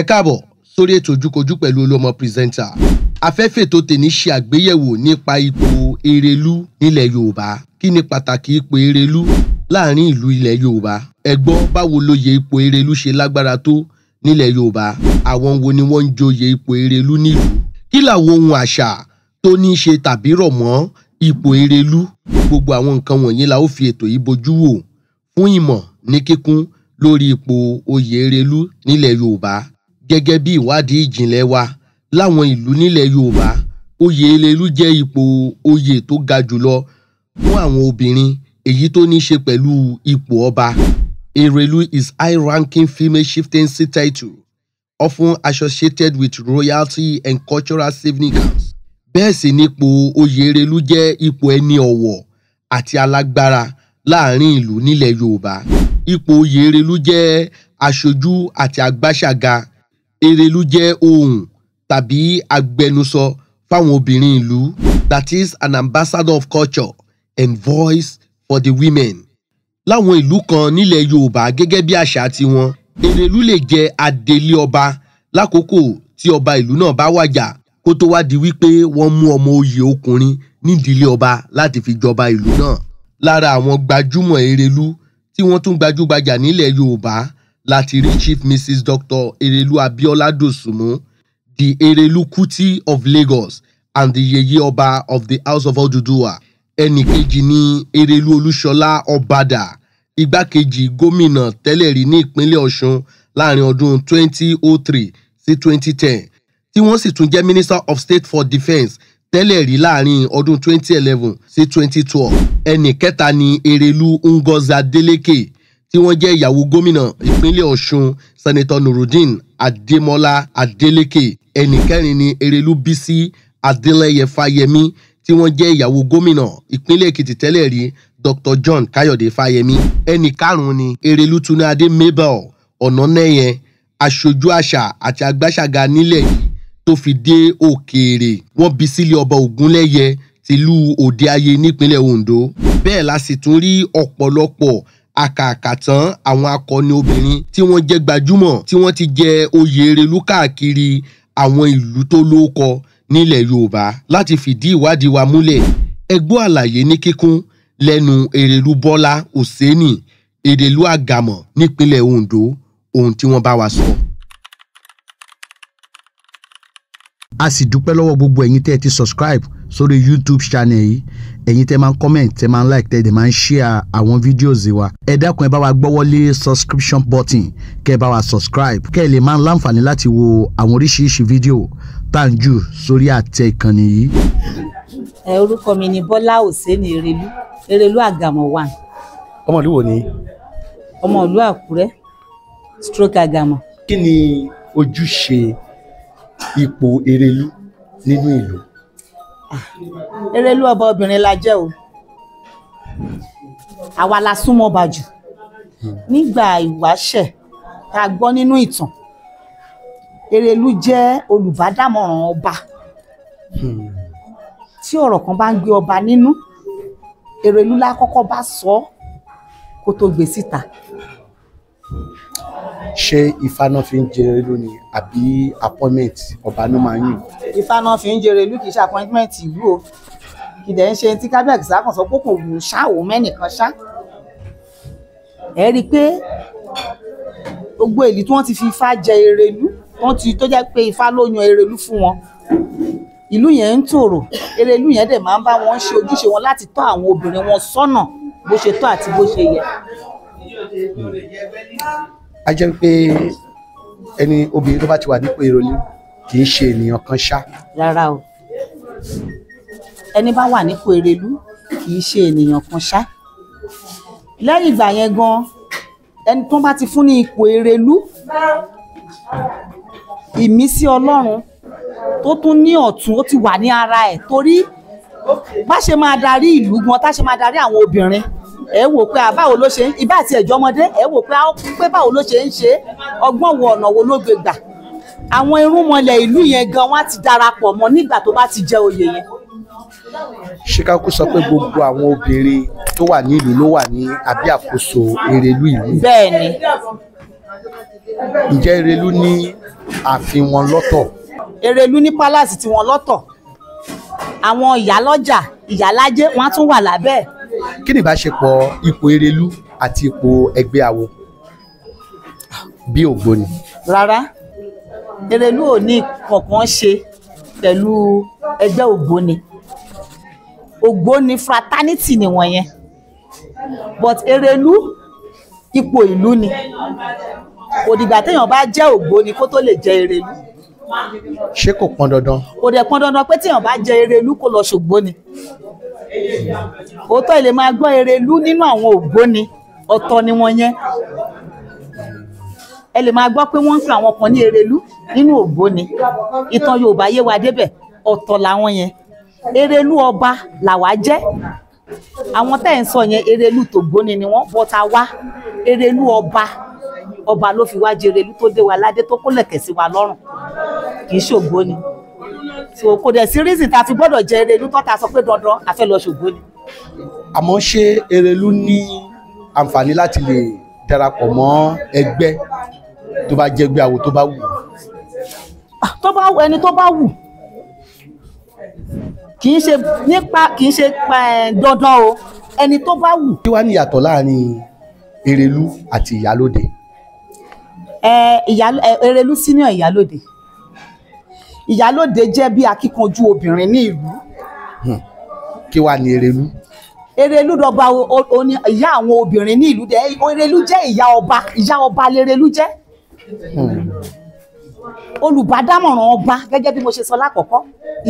Ẹ káàbọ̀ sórí ètò Ojúkojú pẹ̀lú Olúọmọ presenter. Afẹ́fẹ́ tó tèní ṣe àgbéyẹ̀wò nípa ipò Erelú nílẹ̀ Yorùbá. Kí ni pàtàkì ipò Erelú láàrin ìlú ilẹ̀ Yorùbá? Ẹ gbọ́, báwo lóye ipò Erelú ṣe lágbára tó nílẹ̀ Yorùbá? Àwọn wo ni wọ́n ń joyè ipò Erelú nílùú? Kí làwọn ohun àṣà tó ní í ṣe tàbí rọ̀ mọ́ ipò Erelú? Gbogbo àwọn nǹkan wọ̀nyí la ó fi ètò yìí bojú wò fún ìmọ̀ ní kíkún lórí ipò oyè Erelú nílẹ̀ Yorùbá. Gẹ́gẹ́ bí ìwádìí ìjìnlẹ̀ wa láwọn ìlú nílẹ̀ Yorùbá, oyè Erelú jẹ́ ipò oyè tó ga jùlọ fún àwọn obìnrin, èyí tó ní í ṣe pẹ̀lú ipò ọba. Erelú is high-ranking female chieftaincy title, often associated with royalty and cultural significance. Bẹ́ẹ̀ sì ni ipò oyè Erelú jẹ́ ipò ẹni ọ̀wọ̀ àti alágbára láàrin ìlú nílẹ̀ Yorùbá. Ipò oyè Erelú jẹ́ aṣojú àti agbáṣàga. Erelú jẹ́ ohùn tàbí agbẹnusọ fáwọn obìnrin ìlú, that is an ambassador of culture and voice for the women. Láwọn ìlú kan nílẹ̀ Yorùbá, gẹ́gẹ́ bí àṣà tiwọn, Erelú lè jẹ́ adelé ọba lákòókò tí ọba ìlú náà bá wàjà, kó tó wá di wípé wọ́n mú ọmọ oyè ọkùnrin nídìílé ọba láti fi jọba ìlú náà. Lára àwọn gbajúmọ̀ Erelú tí wọ́n tún gbajúgbajà nílẹ̀ Yorùbá láti rí Chief Mrs. Dr. Erelú Abiola Dosunmu, the Erelu Kuti of Lagos and the Yeye Ọba of the House of Oduduwa. Ẹnì kejì ní Erelú Olúṣọlá Ọbàdà, igbákejì gómìnà tẹ́lẹ̀ rí ní ìpínlẹ̀ Ọ̀ṣun láàrin ọdún 2003 sí 2010, tí wọ́n sì tún jẹ́ Minister of State for Defence tẹ́lẹ̀ rí láàrin ọdún 2011 sí 2012. Ẹnì kẹta ní Erelú Ngozi Adeleke, tí wọ́n jẹ́ ìyàwó gómìnà ìpínlẹ̀ Ọ̀ṣun, Senator Nurudeen Adémọ́lá Adeleke. Ẹnì kẹrin ní Erelú Bísí Adélẹ́yẹ Fáyẹmí, tí wọ́n jẹ́ ìyàwó gómìnà ìpínlẹ̀ Èkìtì tẹ́lẹ̀ rí, Dr. John Káyọ̀dé Fáyẹmí. Ẹnì karùn-ún ní Erelú Túnúadé Mabel Ọ̀nànẹ́yẹ, aṣojú àṣà àti agbáṣàga nílẹ̀ yìí tó fi dé òkèèrè. Wọ́n bí sílé ọba Ògúnlẹ́yẹ tìlú Òde Ayé nípínlẹ̀ Ondo. Bẹ́ẹ̀ la sì tún rí ọ̀pọ̀lọpọ̀ àkàkàtàn àwọn akọni obìnrin tí wọ́n jẹ́ gbajúmọ̀ tí wọ́n ti jẹ oyè Erelú káàkiri àwọn ìlú tó lóókọ nílẹ̀ Yorùbá. Láti fìdí ìwádìí wa múlẹ̀, ẹ gbọ́ àlàyé ní kíkún lẹ́nu Erelú Bọ́lá Òsénì, Erelú Àgàmọ̀ nípínlẹ̀ Ondo, ohun tí wọ́n bá wa sọ. A sì dúpẹ́ lọ́wọ́ gbogbo ẹ̀yin tẹ́ ẹ ti subscribe sórí YouTube channel yìí, ẹ̀yin tẹ́ máa ń comment, tẹ́ máa ń like, tẹ́ ẹ dẹ̀ máa ń share àwọn videos wa. Ẹ dákun, ẹ bá wa gbọ́wọ́lé subscription button, kẹ́ ẹ bá wa subscribe, kẹ́ ẹ lè máa láǹfààní láti wo àwọn oríṣiríṣi fídíò tá à ń jù sórí àtẹ ìkànnì yìí. Ẹ orúkọ mi ni Bọ́lá Òsénì Erelú, Erelú Àgàmọ̀ 1. Ọmọ ìlú wo ni? Ọmọ ìlú Àkúrẹ́ stroke Àgàmọ̀. Kí ni ojúṣe ipò Erelú nínú ìlú? Erelú ọba obìnrin la jẹ́ o. Àwa la súnmọ́ ọba jù. Nígbà ìwáṣẹ̀ tá a gbọ́ nínú ìtàn, Erelú jẹ́ olùbádámọ̀ràn ọba. Tí ọ̀rọ̀ kan bá ń gbé ọba nínú, Erelú la kọ́kọ́ bá sọ ọ́ kó tó gbé síta. Ṣé Ifá náà fi ń jẹ Erelú ni àbí appointment ọba ló máa ń yàn? Ifá náà fi ń jẹ Erelú, kì í ṣe appointment ìlú o. Kì í dẹ̀ ń ṣe tí kábíyèsí kan sọ pé kò wù ṣá òun mẹ́nìkan ṣá. Ẹ rí i pé gbogbo ìlú tí wọ́n ti fi Ifá jẹ Erelú, wọ́n ti tó jẹ́ pé Ifá ló yan Erelú fún wọn. Ìlú yẹn ń tòrò, Erelú yẹn dẹ̀ máa ń bá wọn ṣe ojúṣe wọn láti tọ́ àwọn obìnrin wọn sọ́nà bó ṣe tọ́ àti bó ṣe yẹ. A jẹ́ pé ẹni obìnrin tó bá ti wà nípò Erelú kì í ṣe ènìyàn kan ṣá. Rárá o, ẹni bá wà nípò Erelú kì í ṣe ènìyàn kan ṣá. Lẹ́yìn ìgbà yẹn gan, ẹni tó bá ti fún ní ipò Erelú, ìmísí Ọlọ́run tó tún ní ọ̀tún ó ti wà ní ara ẹ̀, torí bá ṣe máa darí ìlú gan, tá ṣe máa darí àwọn obìnrin, ẹ wò pé báwo ló ṣe ń ibà àti ẹ̀jọ́ ọmọdé, ẹ wò pé pé báwo ló ṣe ń ṣe, ọgbọ́n wo ọ̀nà wo ló gbé gbà. Àwọn irúnmọlẹ̀ ìlú yẹn gan wọ́n á ti darapọ̀ mọ́ nígbà tó bá ti jẹ oyè yẹn. Ṣé ká kú sọ pé gbogbo àwọn obìnrin tó wà ní ìlú ló wà ní abẹ́ àkóso Erelú ìlú? Bẹ́ẹ̀ ni, Ǹjẹ́ Erelú ní ààfin wọn lọ́tọ̀? Erelú ní pálásì tiwọn lọ́tọ̀. Àwọn ìyálọ́jà, ìyálájé wọn á tún wà lábẹ́ ẹ̀. Kí ni ìbáṣepọ̀ ipò Erelú àti ipò ẹgbẹ́ awo bí Ògbóni? Rárá, Erelú ò ní kankan ṣe pẹ̀lú ẹgbẹ́ Ògbóni. Ògbóni fraternity ni wọ̀nyẹn, but Erelú ipò ìlú ni. Kò dìgbà téèyàn bá jẹ́ Ògbóni kó tó lè jẹ́ Erelú. Ṣé kò pọn dandan? Kò dẹ̀ pọn dandan pé téèyàn bá jẹ́ Erelú kó lọ ṣògbóni. Òótọ́ ilé máa gbọ́ Erelú nínú àwọn Ògbóni, ọ̀tọ̀ ni wọ́n yẹn. Ẹ lè máa gbọ́ pé wọ́n ń pè àwọn kan ní Erelú nínú Ògbóni. Ìtàn Yorùbá yé wa débẹ̀, ọ̀tọ̀ làwọn yẹn. Erelú ọba làwa jẹ́. Àwọn tẹ́ ẹ̀ ń sọ yẹn Erelú tògbóni ni wọ́n, bọ́ta wá Erelú ọba. Ọba ló fi wá jẹ Erelú tó dé wa ládé tó kó lẹ̀kẹ̀ sí wa lọ́rùn, kì í ṣògbóni. So kò dẹ̀ sí reason tá a fi gbọ́dọ̀ jẹ Erelú tó ta sọ pé dandan a fẹ́ lọ ṣògbóni. Àmọ́ ṣé Erelú ní àǹfààní láti lè darapọ̀ mọ́ ẹgbẹ́ tó bá jẹ́ ẹgbẹ́ awo tó bá wù? Tó bá wù, ẹni tó bá wù, kì í ṣe nípa, kì í ṣe dandan o, ẹni tó bá wù. Kí wá ní ìyàtọ̀ láàrin Erelú àti Ìyálóde? Erelú senior Ìyálóde. Ìyálóde jẹ́ bí akíkanjú obìnrin ní ìlú. Kí wá ní Erelú? Erelú dọba ìyá àwọn obìnrin ní ìlú dẹ. Erelú jẹ́ ìyá ọba, ìyá ọba lErelú jẹ́. Olùbádámọ̀ràn ọba, gẹ́gẹ́ bí mo ṣe sọ lákọ̀ọ́kọ́,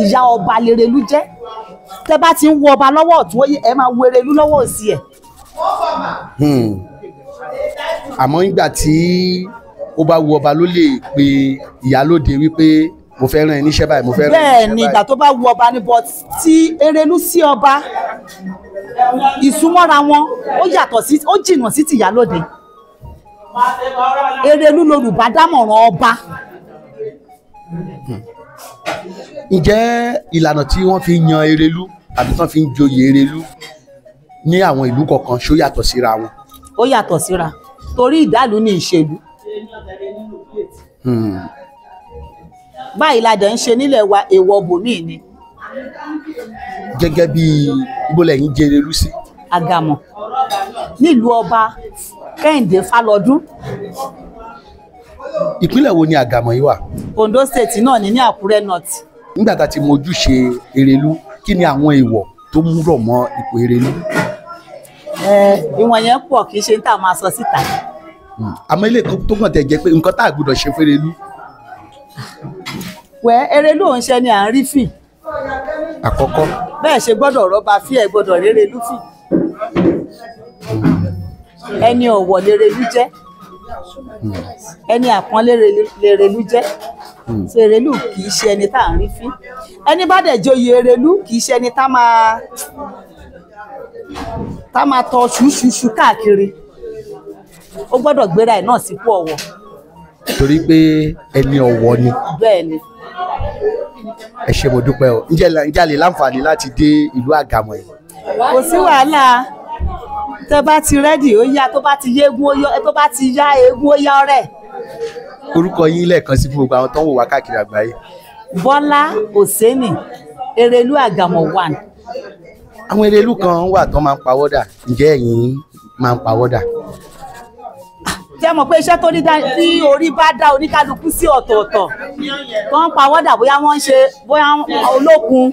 ìyá ọba lErelú jẹ́. Tẹ́ bá ti ń wo ọba lọ́wọ́ ọ̀tún, ẹ máa wo Erelú lọ́wọ́ òsì ẹ̀. Àmọ́ nígbà tí ó bá wu ọba ló lè pe Ìyálóde wípé mo fẹ́ rán ẹ níṣẹ́ báyìí, mo fẹ́ rán ẹ níṣẹ́ báyìí. Bẹ́ẹ̀ ni, ìgbà tó bá wu ọba ni, but tí Erelú sí ọba, ìsúnmọ́ra wọn ó yàtọ̀ sí, ó jìnnà sí tìyálóde. Erelú lolùbádámọ̀ràn ọba. Ǹjẹ́ ìlànà tí wọ́n fi yan Erelú àbí tí wọ́n fi ń joyè Erelú ní àwọn ìlú kọ̀ọ̀kan ṣó yàtọ̀ síra wọn? Ó yàtọ̀ síra, torí ìdálù ni ìṣèlú. Báyìí la dẹ̀ ń ṣe nílẹ̀ wa, èèwọ̀ bòmíì ni. Gẹ́gẹ́ bí ibo lẹ̀yin jẹ Erelú sí? Àgàmọ̀, nílùú ọba Kẹ́hìndé Fálọdún. Ìpínlẹ̀ wo ni Àgàmọ̀ yìí wà? Ondo State náà ní Àkúrẹ́ North. Nígbà tá a ti mọ ojúṣe Erelú, kí ni àwọn èèwọ̀ tó mú rọ̀ mọ́ ipò Erelú? Ìwọ̀n yẹn pọ̀, kì í ṣe ní tá a máa sọ síta. Àmọ́ ilé tó kàn tẹ̀ jẹ́ pé nǹkan tá a gbọ́dọ̀ ṣe fún Erelú. Wẹ́ Erelú òun ṣe ni à ń rí fì. Àkọ́kọ́. Bẹ́ẹ̀ ṣe gbọ́dọ̀ rọ́bà fí, ẹ̀ gbọ́dọ̀ rérelú fì. Ẹni ọ̀wọ̀ lErelú jẹ́. Ẹni àpọ́nlé lErelú jẹ́. So Erelú kì í ṣe ẹni tá à ń rí fí. Ẹni bá dẹ̀ joyè Erelú kì í ṣe ẹni tá máa tọ ṣùṣùṣù káàkiri. Ó gbọ́dọ̀ gbéra ẹ̀ náà sípò ọ̀wọ̀. Torí pé ẹni ọ̀wọ̀ ni. Bẹ́ẹ̀ ni. Ẹ ṣé, mo dúpẹ́ o. Ǹjẹ́ a lè láǹfààní láti dé ìlú Àgàmọ̀ yìí? Kò sí wàhálà. Tẹ́ bá ti rẹ́dì ó yá, tó bá ti yégun ó yá, tó bá ti yá eégún ó yá ọ̀rẹ́. Orúkọ yín lẹ́ẹ̀kan sí fún gbogbo àwọn tó ń wò wá káàkiri àgbáyé. Bọ́lá Òsénì, Erelú Àgàmọ̀ 1. Àwọn Erelú kan wà tó máa ń pawọ́dà, ǹjẹ́ ẹ̀yin máa ń pawọ́dà? Jẹ́ mọ̀ pé iṣẹ́ tó ní tí orí bá dá oníkálukú sí ọ̀tọ̀ọ̀tọ̀ tó ń pawọ́dà, bóyá wọ́n ń ṣe, bóyá olókun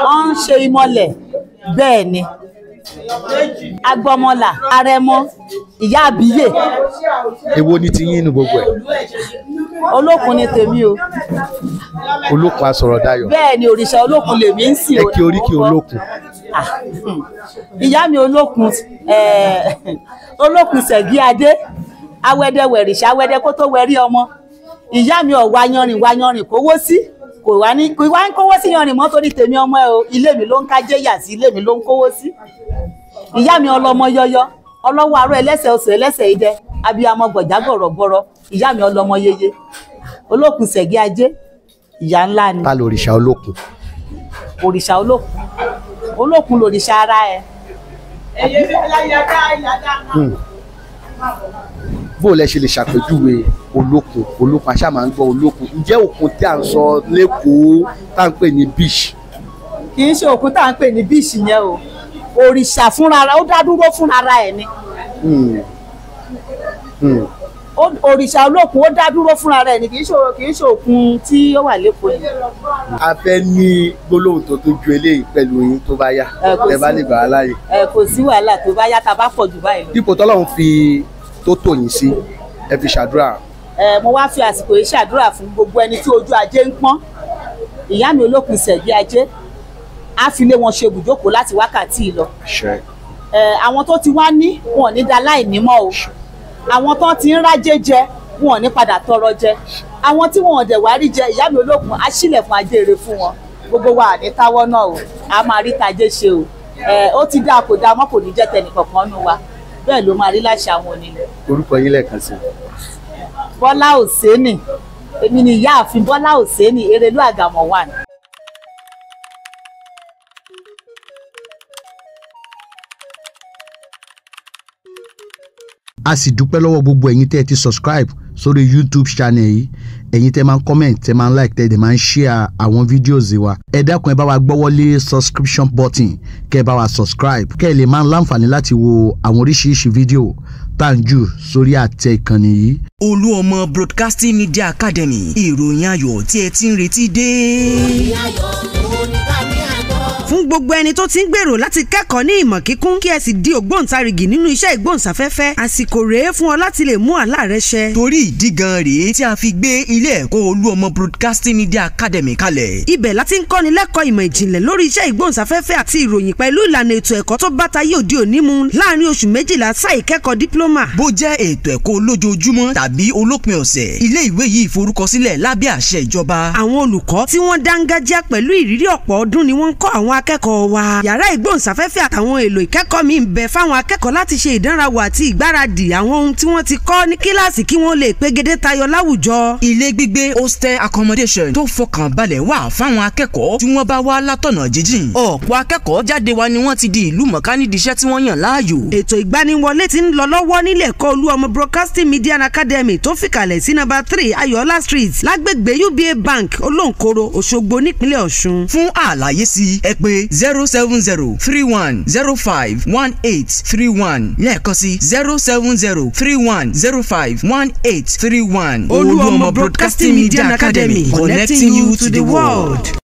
wọ́n ń ṣe ìmọ̀lẹ̀. Bẹ́ẹ̀ ni, agbọmọlà, arẹmọ, ìyá àbíyè. Èwo ni ti yín inú gbogbo ẹ̀? Olókun ni tèmi o. Olókun asọ̀rọ̀dayọ̀. Bẹ́ẹ̀ ni, òrìṣà olókun lèmi ń sìn. Ẹ kí oríkì olókun. Ìyá mi olókun, olókun Ṣẹ̀gí Adé, awẹ́dẹ wẹ̀rìṣà, awẹ́dẹ kó tó wẹ̀rí ọmọ. Ìyá mi ọ̀wá yanrìn wá yanrìn kówó sí, kò wá ní kò wá ń kówó sí yanrìn mọ́ torí tèmi ọmọ ẹ o, ilé mi ló ń kájé yà sí, ilé mi ló ń kówó sí. Ìyá mi ọlọmọ yọyọ, ọlọ́wọ́ aró ẹlẹ́sẹ̀ oṣù ẹlẹ́sẹ̀ idẹ, abiyamọ gbọ̀já gbọ̀rọ̀gbọ̀rọ̀, ìyá mi ọlọmọ yeye, olókun Ṣẹ̀gí Ajé, ìyá ńlá ni. Ta lòrìṣà olókun? Òrìṣà olókun, olókun lòrìṣà ara ẹ. Bó o lẹ ṣe lè ṣàpèjúwe Olókun? Olókun, aṣá máa ń gbọ́ Olókun. Ǹjẹ́ òkun tí à ń sọ lẹ́kọ̀ọ́ tá à ń pè ní beach? Kì í ṣe òkun tá à ń pè ní beach yẹn o. Òrìṣà fúnra ra, ó dá dúró fúnra ra ẹ̀ ni. Òrìṣà Olókun ó dá dúró fúnra rẹ̀ ni, kì í ṣe òkun tí ó wà lẹ́kọ̀ọ́ yìí. A fẹ́ ní gbólóhùn tó tó ju eléyìí pẹ̀lú yín tó bá yá, ẹ bá lè gbà á láàyè. Kò sí wàhálà, tó bá yá tá a bá pọ̀ jù báyìí lọ. Ipò tọ́lọ́run fi tó tò yín sí, ẹ fi ṣàdúrà. Mo wá fi àsìkò yìí ṣàdúrà fún gbogbo ẹni tí ojú ajé ń pọ́n. Ìyá mi Olókun ìṣẹ̀gbẹ́ ajé á fi lé wọn ṣe ibùjókòó láti wákàtí yìí lọ. Àwọn tó ti wá ní wọn ò ní da láìní mọ́ o. Àwọn tó ti ń rájé jẹ wọn ò ní padà tọrọ jẹ. Àwọn tí wọn ò dẹ̀ wá rí jẹ, ìyá mi Olókun á sílẹ̀ fún ajé rere fún wọn. Gbogbo wa ní táwọ́ náà o, a máa rí tajé ṣe o. Ó ti dáa kò dáa mọ́, kò ní jẹ́ tẹnìkọ̀kan nù wa. Bẹ́ẹ̀ ló máa rí láṣẹ àwọn onílẹ̀. Orúkọ yín lẹ́ẹ̀kan sí. Bọ́lá Òsénì, èmi ni ìyáàfin Bọ́lá Òsénì, Erelú Àgàmọ̀ 1. A sì dúpẹ́ lọ́wọ́ gbogbo ẹ̀yin tẹ́ ẹ ti subscribe sórí YouTube channel yìí, ẹ̀yin tẹ́ máa ń comment, tẹ́ máa ń like, tẹ́ dẹ̀ máa ń share àwọn videos wa. Ẹ dákun, ẹ bá wa gbọ́wọ́lé subscription button, kẹ́ ẹ bá wa subscribe, kẹ́ ẹ lè máa láǹfààní láti wo àwọn oríṣiríṣi fídíò tá à ń jù sórí àtẹ ìkànnì yìí. Olúọmọ Broadcasting Media Academy, ìròyìn ayọ̀ tí ẹ ti ń retí dé. Fún gbogbo ẹni tó ti ń gbèrò láti kẹ́kọ̀ọ́ ní ìmọ̀ kíkún kí ẹ sì di ògbóǹtarìgì nínú iṣẹ́ ìgbóhùnsáfẹ́fẹ́, àsìkò rèé fún ọ láti lè mú àlá rẹ ṣẹ. Torí ìdí gan rèé tí a fi gbé ilé ẹ̀kọ́ Olúọmọ Broadcasting Media Academy kalẹ̀. Ibẹ̀ láti ń kọ́ni lẹ́kọ̀ọ́ ìmọ̀ ìjìnlẹ̀ lórí iṣẹ́ ìgbóhùnsáfẹ́fẹ́ àti ìròyìn pẹ̀lú ìlànà ètò ẹ̀kọ́ tó bá tayé òde òní mu láàrin oṣù 12 sáà ìkẹ́kọ̀ọ́ dípílọ́mà. Bó jẹ́ ètò ẹ̀kọ́ olójoojúmọ́ tàbí olópin ọ̀sẹ̀, ilé ìwé yìí forúkọsílẹ̀ lábẹ́ àṣẹ ìjọba. Àwọn olùkọ́ tí wọ́n dángájá pẹ̀lú ìrírí ọ̀pọ̀ ọdún ni wọ́n ń kọ́ àwọn akẹ́kọ̀ọ́ wa. Yàrá ìgbóhùnsáfẹ́fẹ́ àtàwọn èlò ìkẹ́kọ̀ọ́ mi ń bẹ fáwọn akẹ́kọ̀ọ́ láti ṣe ìdánrawò àti ìgbáradì àwọn ohun tí wọ́n ti kọ́ ní kíláàsì kí wọ́n lè pegedé tayọ láwùjọ. Ilé gbígbé hostel accommodation tó fọkàn balẹ̀ wà fáwọn akẹ́kọ̀ọ́ tí wọ́n bá wá látọ̀nà jíjìn. Ọ̀pọ̀ akẹ́kọ̀ọ́ jáde wa ni wọ́n ti di ìlú mọ̀ká nídìí iṣẹ́ tí wọ́n yàn láàyò. Ètò ìgbaniwọlé ti ń lọ lọ́wọ́ nílé ẹ̀kọ́ Olúọmọ Broadcasting Media Academy tó fìkàlẹ̀ sí nọ́mbà 3 Ayọ̀ọ́lá Street lágbègbè UBA Bank, Olóǹkoro, Òṣogbo nípínlẹ̀ Ọ̀ṣun. Fún àlàyé sí ẹ pè 070 31 05 18 31 lẹ́ẹ̀kan sí 070 31 05 18 31. Olúọmọ Broadcasting Media Academy, connecting you to the world.